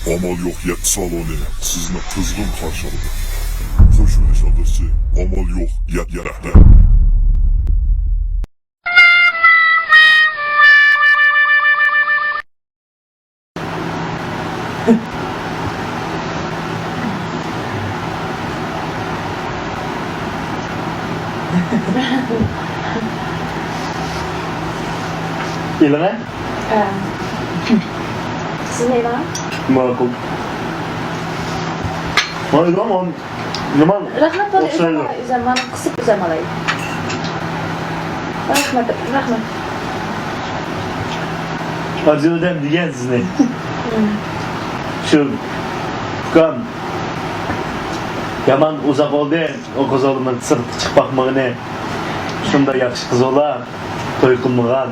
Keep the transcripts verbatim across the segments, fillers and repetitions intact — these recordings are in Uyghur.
ئامال يوق يەتتە سالونى سىزنى قىزغىن قارشى ئالىدۇ. قوشۇن ئىش ئادرېسى: ئامال يوق يەتتە يەتتە. ئېلىڭە؟ ھە. سىزنى ئېلىڭە؟ ماقۇل. مانا ئېلىڭە، مانا نېمە؟ رەھمەت، بولدى، ئوخشايدۇ. ئۆزۈم ئالاي، ئۆزۈم، مانا قىسىپ ئۆزۈم ئالاي. رەھمەت، رەھمەت. ئاجىز ئادەم دېگەن سىزنى. ھىم. شۇ ئۇكام يامان ئۇزاق بولدى، ئۇ قىز بىلەن سىرتقا چىقىپ باقمىغىنى. شۇنداق ياخشى قىز بولا، توي قىلمىغان.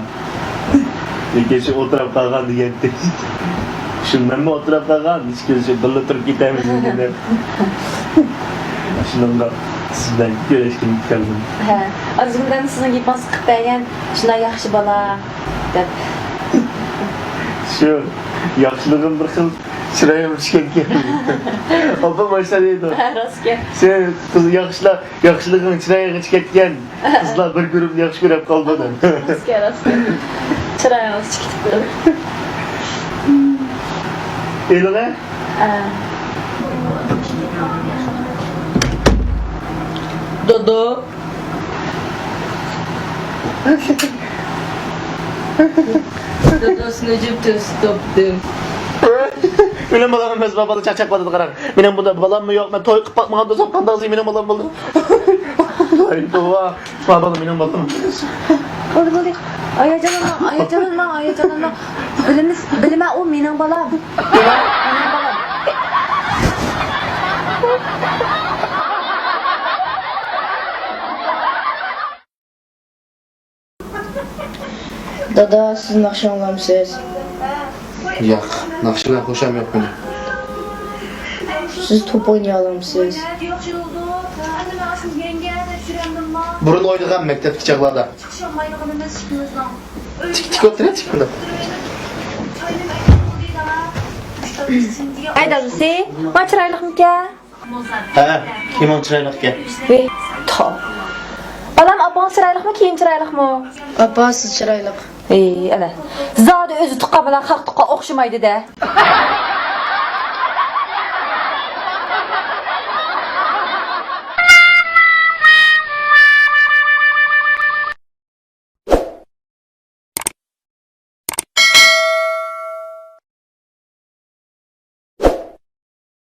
لېكىن شۇ ئولتۇراپ قالغان دېگەنتى. شۇ مەنمۇ ئولتۇراپ قالغان، ھېچكىم شۇ بىللە تۇرۇپ كېتەمىز دېگەندە. شۇنىڭغا سىز بىلەن كۆرۈشكىلى كەلدىم. ھە، ئازىمدىن سىزنىڭ گېپىڭىزنى قىلىپ بەرگەن، شۇنداق ياخشى بالا دەپ. شۇ ياخشىلىقىم بىر خىل چىرايىم چۈشكەنكەن. ئاپام ئاشۇنداق دەيدۇ. ھە، راستكەن. سەن قىز ياخشىلار، ياخشىلىقىڭ چىرايىڭغا چۈشكەنكەن. قىزلار بىر كۆرۈپ ياخشى كۆرۈپ قالىدۇ دەپ. راستكەن، راستكەن. چىرايىڭىز چىقىپ كېتىپتۇ. ئېلىڭە. ئە. دودو. دودو، سىنىجىپ تۆسۈپ توپتۇم. مېنىڭ بالام ئەمەس، بالا چاقچاق قىلىۋاتىدۇ، قاراڭ. مېنىڭ بۇندا بالاممۇ يوق، مەن توي قىلىپ باقمىغان دېسەم، قانداق مېنىڭ بالام بولدى؟ ۋاي توۋا. ما بالام، مېنىڭ بالام. بولدى، بولدى. ئاياجانلانما، ئاياجانلانما، ئاياجانلانما. بىلىمىز، بىلىمەن، ئۇ مېنىڭ بالام. مېنىڭ بالام. دادا، سىز ناخشا ئاڭلامسىز؟ ياق، ناخشا بىلەن خۇشام يوق مېنىڭ. سىز توپ ئوينىيالامسىز؟ بۇرۇن ئوينىغان مەكتەپتىكى چاغلاردا. تىك، تىك ئولتۇرە، تىك بۇنداق. ئەي دادىسى، ما چىرايلىقمىكەن؟ ھە، كىيىمىڭ چىرايلىقكەن. ۋى، تو. بالام، ئاپىڭىز چىرايلىقمۇ، كىيىم چىرايلىقمۇ؟ ئاپا، سىز چىرايلىق. ئى، ئەنە. زادى ئۆزى تۇغقان بىلەن خەق تۇغقان ئوخشىمايدۇ-دە.